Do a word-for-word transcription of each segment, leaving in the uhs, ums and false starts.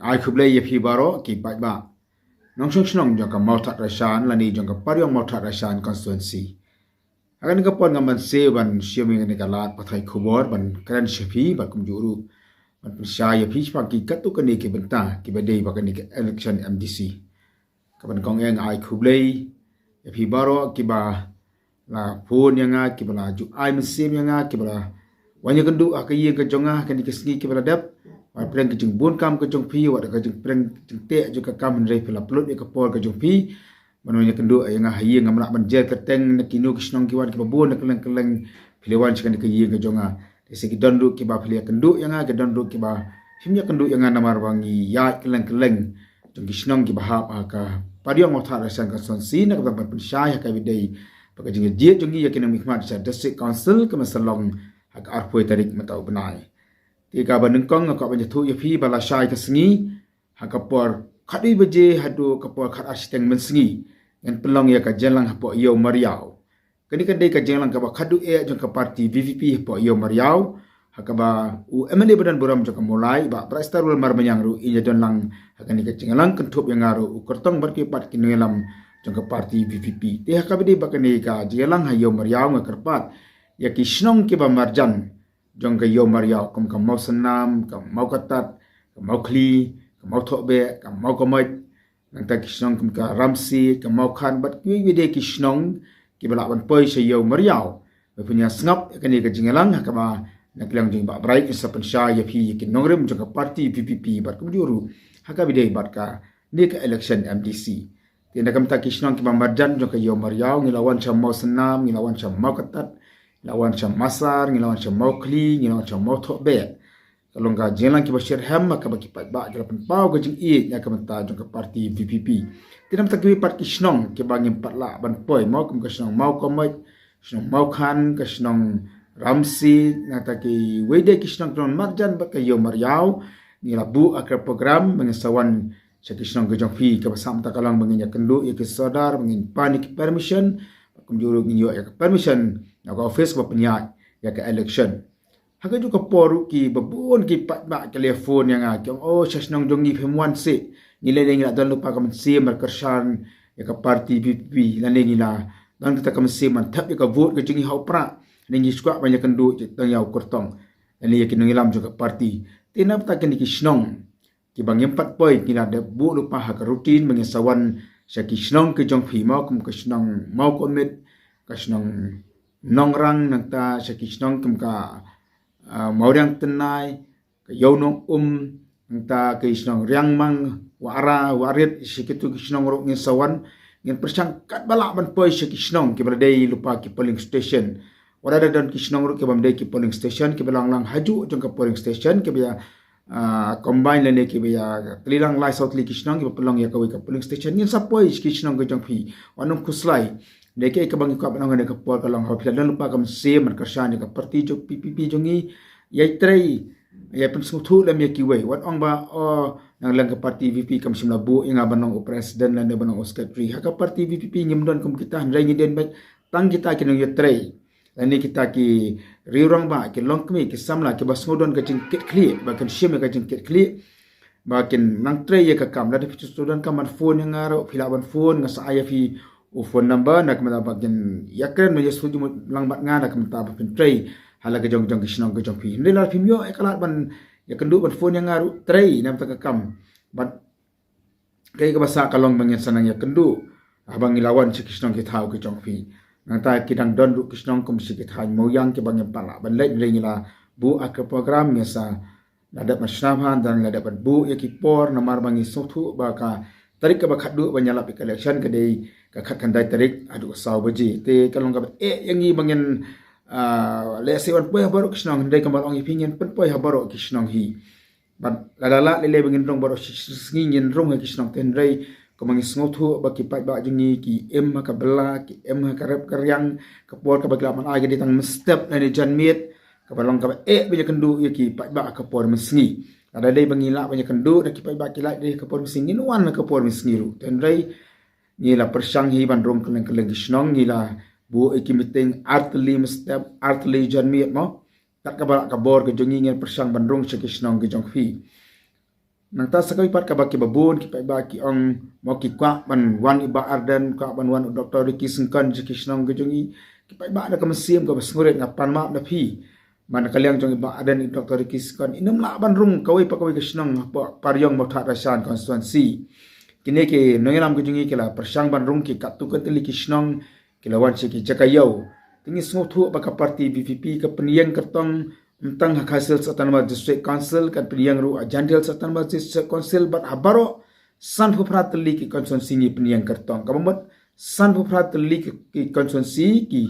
Ai khublei ïa phi baroh ki paidbah nongshong shnong jong ka Mawthadraishan lane jong ka Pariong Mawthadraishan constituency. Ha kane ka por ngam ban siew ban shim ïa kane ka lad pathai khubor ban kren sha phi bad kumjuh ruh ban pynshai ïa phi shaphang ki katto katne ki bynta kiba dei bad kane ka election M D C. Ka ban kong eng ai khublei ïa phi baroh kiba la phone ïa nga, kiba la ju ai mynsiem ïa nga, kiba la wan ïakynduh ha ka ïing ka jong nga ha kane ka sngi kiba la dep. Wat pyrshang ka jingbun kam ka jong phi, wat ka jingpyrshang jingteh jong ka kam, hynrei phi la pynlut ïa ka por ka jong phi ban wan ïakynduh ïa nga ha ïing. Ngam lah ban jer kyrteng na kino ki shnong ki wan kiba bun na kylleng kylleng, phi la wan sha kane ka ïing ka jong nga. Te sa ki don ruh kiba phi la ïakynduh ïa nga, ki don ruh kiba phim ïakynduh ïa nga namar ba ngi ïaid kylleng kylleng jong ki shnong kiba hap ha ka Pariong Mawthadraishan constituency na ka bynta ban pynshai ha kaba dei bad ka jingïaid jong ngi ïa ki nongmihkhmat sha District Council kaba sa long ha ka arphew tarik mynta u bnai. Te kaba nyngkong nga kwah ban ïathuh ïa phi ba lashai ka sngi ha ka por khatwei baje haduh ka por khatar shiteng mynsngi ngan pynlong ïa ka jingïalang hapoh Ïew Mariaw. Kane ka dei ka jingïalang kaba khatduh eh jong ka party V P P hapoh Ïew Mariaw, ha kaba u M L A ba don burom jong ka Mawlai, Bah Brightstarwell Marbaniang ruh in ïa don lang ha kane ka jingïalang, kynthup ïa nga ruh u kyrtong bad kiwei pat ki nongïalam jong ka party V P P. Te ha kaba dei bad kane ka jingïalang ha Ïew Mariaw nga kyrpad ïa ki shnong kiba marjan jong ka Ïew Mariaw kum ka Mawsynram, ka Mawkatat, ka Mawkhli, ka Mawthohbeh, ka Mawkamoit, nangta ki shnong kum ka Ramsiej, ka Mawkhan bad kiwei kiwei de ki shnong kiba lah ban poi sha Ïew Mariaw ban pynïasngap ïa kane ka jingïalang ha kaba na ka liang jong i Bah Bright in sa pynshai ïa phi ïa ki nongrim jong ka party V P P bad kumjuh ruh ha kaba dei bad kane ka election M D C. Te na ka bynta ki shnong kiba marjan jong ka Ïew Mariaw, ngi la wan sha Mawsynram, ngi la wan sha Mawkatat, ngi la wan sha Masar, ngi la wan sha Mawkhli, ngi la wan sha Mawthohbeh. Ka long ka jingïalang kiba shitrhem ha kaba ki paidbah ki la pynpaw ka jingïeit na ka bynta jong ka party V P P. Te na ka bynta kiwei pat ki shnong kiba ngim pat lah ban poi mo kum ka shnong Mawkamoit, shnong Mawkhan, ka shnong Ramsiej, nangta kiwei de ki shnong ki long marjan bad ka Ïew Mariaw, ngi la buh ïa ka program ba ngin sa wan sha ki shnong ki jong phi, kaba sah mynta ka long ba ngin ïakynduh ïa ki sordar, ba ngin pan ïa ki permission, kumjuh ruh ngin ïoh ïa ka permission na ka office ba pynïaid ïa ka election. Ha kajuh ka por ruh kiba bun ki paidbah ki la phone ïa nga, ki ong, "Oh, sha shnong jong ngi phim wan seh, ngi lei lei ngi la don lypa ka mynsiem ban kyrshan ïa ka party V P P, lane ngi la don kata ka mynsiem ban thep ïa ka vote ka jong ngi ha u prah, lane ngi shu kwah ban ïakynduh tang ïa u kyrtong lane ïa ki nongïalam jong ka party." Te na bynta kine ki shnong kiba ngim pat poi, ngi la dep buh lypa ha ka routine ba ngin sa wan sha ki shnong ki jong phi mo kum ka shnong Mawkmit, ka shnong Nongrang, nangta sha ki shnong kum ka, ah, Mawriang Tynnai, ka Ïew Nongum, nangta ki shnong Riangmang, Wahra, Wahrit, sha kito ki shnong ruh ngin sa wan, ngin pyrshang katba lah ban poi sha ki shnong kiba la dei lypa ki polling station. Wat la da don ki shnong ruh ki bym dei ki polling station, kiba long lang hajuh jong ka polling station, kiba ïa, ah, combine lane kiba ïa tylli lang lai saw tylli ki shnong kiba pynlong ïa kawei ka polling station, ngin sa poi ki shnong ki jong phi. Wat nym khuslai. Dei kaei kaba ngi kwah ban ong ha kane ka por ka long haba phi la don lypa ka mynsiem ban kyrshan ïa ka party jong P P P jong ngi, ïai trei, ïai pynsngewthuh lem ïa kiwei. Wat ong ba, oh, na liang ka party V P P kam shym la buh ïa nga ban long u president lane ban long u secretary. Ha ka party V P P ngim don kum kita, hynrei ngi don beit tang kita ki nongïatrei lane kita ki riew rangbah, ki longkmie, ki samla kiba sngewdon ka jingkitkhlieh, ba kin shim ïa ka jingkitkhlieh, ba kin nang trei ïa ka kam. Lada phi sngewdon kam ban phone ïa nga ruh, phi lah ban phone, nga sa ai ïa phi u phone number na ka bynta ba kin ïakren ban ïasngewthuh lang bad nga na ka bynta ba phin trei ha la ka jong jong ki shnong ki jong phi. Hynrei lada phim ïoh ïa ka lad ban ïakynduh ban phone ïa nga ruh, trei na ka bynta ka kam. Bad kaei kaba sah ka long ba ngin sa nang ïakynduh haba ngi la wan sha ki shnong ki thaw ki jong phi. Nangta ki dang don ruh ki shnong kum sha ki thaiñ Mawïang kiba ngim pat lah ban leit, hynrei ngi la buh ïa ka program, ngin sa la dep ban shna bha, dang la dep ban buh ïa ki por, namar ba ngi sngewthuh ba ka tarik kaba khatduh ban ïalap ïa ka election ka dei ka khatkhyndai tarik haduh saw baje. Te ka long kaba eh ïa ngi ba ngin, ah, lehse wan poi ha baroh ki shnong, hynrei kumba ong ïa phi, ngin pynpoi ha baroh ki shnong hi. Bad lada lah lei lei ba ngin rung baroh shi sngi, ngin rung ha ki shnong, te hynrei kumba ngi sngewthuh ba ki paidbah jong ngi ki im ha ka bylla, ki im ha ka rep ka riang, ka por kaba ki lah ban ai ka dei tang mynstep lane janmiet, kaba long kaba eh ban ïakynduh ïa ki paidbah ha ka por mynsngi. Lada dei ba ngi lah ban ïakynduh da ki paidbah, ki lah dei ha ka por mynsngi, ngin wan ha ka por mynsngi ruh. Te hynrei ngi la pyrshang hi ban rung kylleng kylleng ki shnong, ngi la buh ïa ki meeting ar tylli mynstep, ar tylli janmiet mo. Kat kaba lah ka bor ka jong ngi, ngin pyrshang ban rung sha ki shnong ki jong phi. Nangta sa kawei pat kaba ki babun ki paidbah ki ong mo ki kwah ban wan i Bah Ardent, kwah ban wan u Doktor Ricky Syngkon sha ki shnong ka jong ngi. Ki paidbah da ka mynsiem kaba sngewrit, nga pan map na phi. Man ka liang jong i Bah Ardent, i Doktor Ricky Syngkon, i nym lah ban rung kawei pa kawei ka shnong hapoh Pariong Mawthadraishan constituency. Kine ki nongïalam ka jong ngi ki la pyrshang ban rung ki katto katne tylli ki shnong, ki la wan sha ki jaka ïew. Te ngi sngewthuh ba ka party VPP ka pynïeng kyrtong, ym tang ha Khasi Hills Autonomous District Council, kan pynïeng ruh ha Jaintia Hills Autonomous District Council, bad ha baroh sanphew phra tylli ki constituency ngi pynïeng kyrtong. Kaba mut sanphew phra tylli ki, ki constituency ki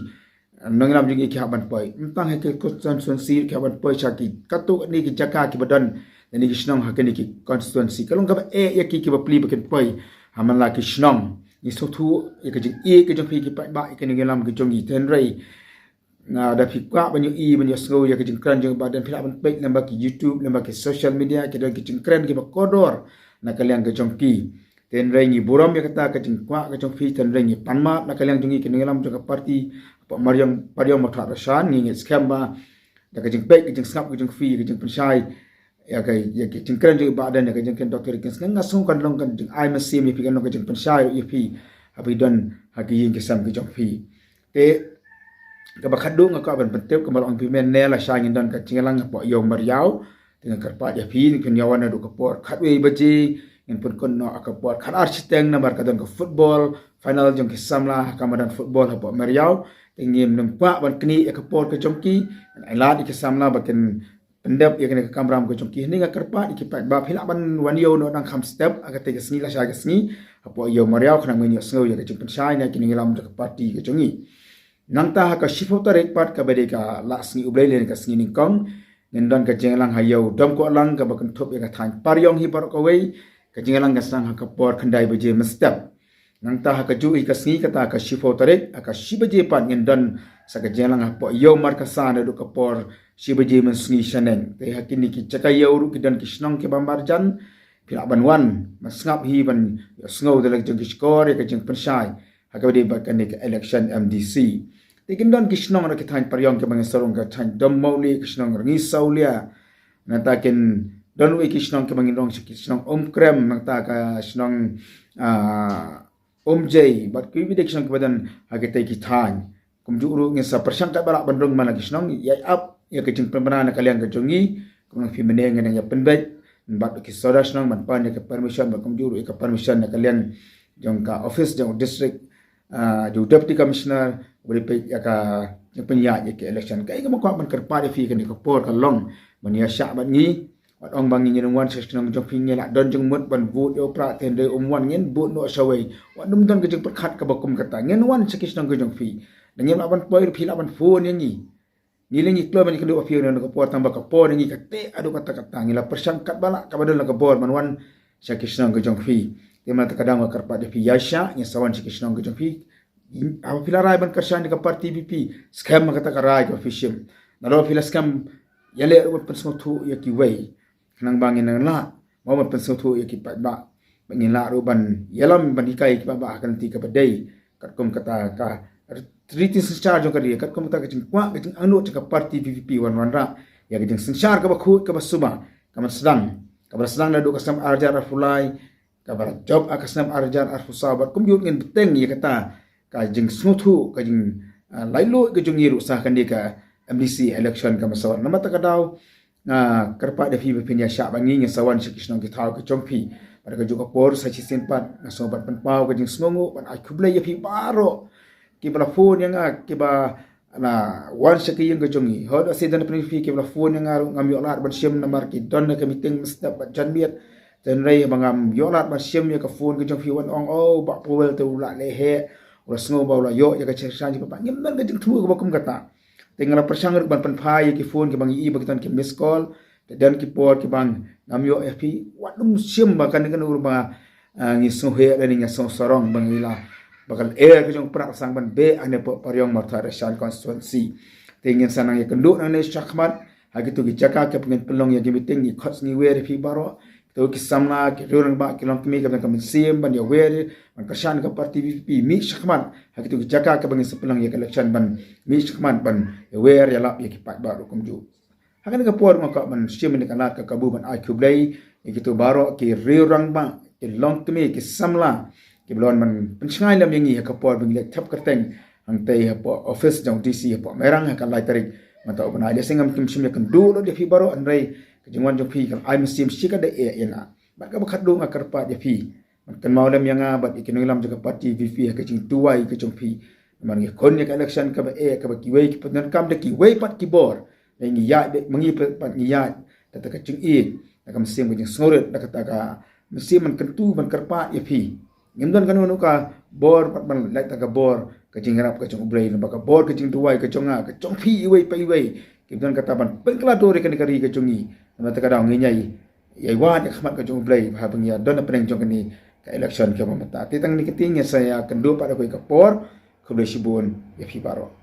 nongïalam jong ngi ki hap ban poi. Ym tang ha ki constituency ki hap ban poi sha ki katto katne ki jaka kiba don na kine ki shnong ha kine ki constituency. Ka long kaba eh ïa ki kiba plie ba kin poi ha man la ki shnong. Ngi sngewthuh ïa ka jingïeit ka jong phi ki paidbah ïa ki nongïalam ka jong ngi, hynrei lada phi kwah ban ïohi ban ïohsngew ïa ka jingkren jong i Bah Ardent, phi lah ban peit lyngba ki YouTube, lyngba ki social media, ki don ki jingkren kiba kordor na ka liang ka jong ki. Hynrei ngi burom ïa kata ka jingkwah ka jong phi, hynrei ngi pan map na ka liang jong ngi ki nongïalam jong ka party hapoh Mariong, Pariong Mawthadraishan. Ngi ngeit skhem ba da ka jingpeit, ka jingsngap ka jong phi, ka jingpynshai ïa ka, ïa ka jingkren jong i Bah Ardent, ïa ka jingkren Doktor Ricky Syngkon, nga sngew kan long ka jingai mynsiem ïa phi, kan long ka jingpynshai ïa phi ha phi don ha ki ïing ki sem ka jong phi. Te kaba khatduh nga kwah ban pyntip, kaba long phi men ne la sha ngin don ka jingïalang hapoh ïew Mariaw. Te nga kyrpad ïa phi, ngin ïa wan naduh ka por khatwei baje, ngin pynkut noh ka por khatar shiteng namar ka don ka football final jong ki samla ha ka madan football hapoh Mariaw. Te ngim nym kwah ban knieh ïa ka por ka jong ki. Ngan ai lad ïa ki samla ba kin pyndep ïa kane ka kamram ka jong ki. Hynrei nga kyrpad ïa ki paidbah, phi lah ban wan ïew noh dang kham step ha katei ka sngi la sha ka sngi hapoh ïew Mariaw, khnang ba ngin ïohsngew ïa ka jingpynshai na ki nongïalam jong ka party ka jong ngi. Nangta ha ka shiphew tarik pat, kaba dei ka la sngi U Blei lane ka sngi nyngkong, ngin don ka jingïalang ha ïew Domkohlang kaba kynthup ïa ka thaiñ Pariong hi baroh kawei. Ka jingïalang kan sdang ha ka por khyndai baje mynstep. Nangta ha kajuh hi ka sngi, kata ka shiphew tarik, ha ka shi baje pat ngin don sa ka jingïalang hapoh ïew Markasa naduh ka por shi baje mynsngi shaneng. Te ha kine ki jaka ïew ruh ki don ki shnong kiba marjan. Phi lah ban wan ban sngap hi, ban ïohsngew da la ki jong ki shkor ïa ka jingpynshai ha kaba dei bad kane ka election MDC. Te kin don ki shnong na ki thaiñ Pariong kiba ngin sa rung, ka thaiñ Dommawlieh, ki shnong Rngiew Sawlia. Nangta kin don ruh ki shnong kiba ngin rung, ki shnong Umkrem, nangta ka shnong, ah, Umjai, bad kiwei de ki shnong kiba don ha kitei ki thaiñ. Kumjuh ruh ngin sa pyrshang katba lah ban rung man la ki shnong, ïa ap ïa ka jingpynbna na ka liang ka jong ngi. Kumno phi mynne ngin ïa pynbeit bad ki sordar shnong ban pan ïa ka permission, bad kumjuh ruh ïa ka permission na ka liang jong ka office jong district, ah, jong deputy commissioner, ba dei peit ïa ka jingpynïaid ïa ka election. Kaei kaba kwah ban kyrpad ïa phi, kane ka por ka long ban ïa shah bad ngi. Wat ong ba ngi ngin wan sha ki shnong jong phi, ngi lah don jingmut ban vote ïa u Prah, te hynrei um wan, ngin vote noh shawei. Wat nym don ka jingpyrkhat kaba kum kata, ngin wan sha ki shnong ka jong phi. Da ngim lah ban poi ruh phi lah ban phone ïa ngi. Ngi leh ngi kloi ban ïakynduh bad phi ha kane ka por, tang ba ka por ïa ngi ka teh haduh katta katta. Ngi la pyrshang katba lah kaba don la ka bor ban wan sha ki shnong ka jong phi. Te mynta ka daw nga kyrpad ïa phi, ïa shah, ngin sa wan sha ki shnong ka jong phi. Haba phi la rai ban kyrshan ïa ka party VPP, skhem ha kata ka rai kaba phi shim. Nalor phi la skhem, ïaleh ruh ban pynsngewthuh ïa kiwei, khnang ba ngin nang lah mo ban pynsngewthuh ïa ki paidbah, ba ngin lah ruh ban ïalam ban hikai ïa ki paidbah ha ka lynti kaba dei, katkum kata ka riti synshar jong ka ri, katkum kata ka jingkwah ka jingangnud jong ka party VPP. Wan wanrah ïa ka jingsynshar kaba khuid kaba suba, kaba sdang, kaba sdang naduh ka snem arhajar arphew lai, kaba la jop ha ka snem arhajar arphew saw, bad kumjuh ngin bteng ïa kata ka jingsngewthuh, ka jing, ah, laitluid ka jong ngi ruh sa kane ka MDC election kaba mynsaw. Namar kata ka daw nga kyrpad ïa phi ba phin ïa shah bad ngi, ngin sa wan sha ki shnong ki thaw ka jong phi. Bad ha kajuh ka por sa shisien pat nga sngew ban pynpaw ka jingsngewnguh ban ai khublei ïa phi baroh kiba la phone ïa nga, kiba la wan sha ka ïing ka jong ngi. Hooid, lehse don na pdeng phi kiba la phone ïa nga ruh, ngam ïoh lad ban shim namar ki don ha ka meeting mynstep bad janmiet. Te hynrei haba ngam ïoh lad ban shim ïa ka phone ka jong phi, wan ong, "Oh, Bah Powell te u la leh heh, u la sngew ba u la ïoh ïa ka jingkyrshan jong phi." Ngim don ka jingthmu kaba kum kata. Te nga la pyrshang ruh ban pynphai ïa ki phone kiba ngi i ba ki don ki missed call. Te don ki por kiba ngam ïoh ïa phi, wat nym shim ba kane kane ruh ba, ah, ngi sngewheh lane ngi sngewsarong ba ngi la, ba ka lyer ka jong u Prah la sdang ban beh hangne hapoh Pariong Mawthadraishan constituency. Te ngin sa nang ïakynduh nangne shakhmat ha kito ki jaka kiba ngin pynlong ïa ki meeting, ngi khot ngi wer ïa phi baroh. Kito ki samla, ki rangbah, ki longkmie kiba don ka mynsiem ban ïawer, ban kyrshan ka party VPP, mih shakhmat ha kito ki jaka kiba ngin sa pynlong ïa ka election, ban mih shakhmat ban ïawer ïalap ïa ki paidbah ruh kumjuh. Ha kane ka por nga kwah ban shim ïa kane ka lad ka kabu ban ai khublei ïa kito baroh ki riew rangbah, ki longkmie, ki samla kiba la wan ban pynshngaiñ lem ïa ngi ha ka por ba ngi leit thep kyrteng hangtei hapoh office jong u D C hapoh Mairang ha ka lai tarik mynta u bnai. Lehse ngam shym ïakynduh lut ïa phi baroh, hynrei ka jingwan jong phi ka la ai mynsiem shikatdei ïa nga. Bad kaba khatduh nga kyrpad ïa phi ban kynmaw lem ïa nga bad ïa ki nongïalam jong ka party V P ha ka jingduwai ka jong phi. Namar ngi khun ïa ka election kaba eh, kaba kiwei ki pyndonkam da kiwei pat ki bor. Ngi ïaid, ma ngi pat ngi ïaid da ka jingïeit, da ka mynsiem ka jingsngewrit, da kata ka mynsiem ban kyntu, ban kyrpad ïa phi. Ngim don kano kano ka bor pat ban lait tang ka bor ka jingïarap ka jong U Blei, namar ka bor ka jingduwai ka jong nga, ka jong phi iwei pa iwei, kim don kata ban pynkylla dur ïa kane ka ri ka jong ngi. Namar kata ka daw ngin ïai, ïai wad ïa ka khmat ka jong U Blei haba ngi ïa don hapdeng jong kane ka election kaba mynta. Te tang kine ki ktien ngi sa ïakynduh pat ha kawei ka por. Khublei shibun ïa phi baroh.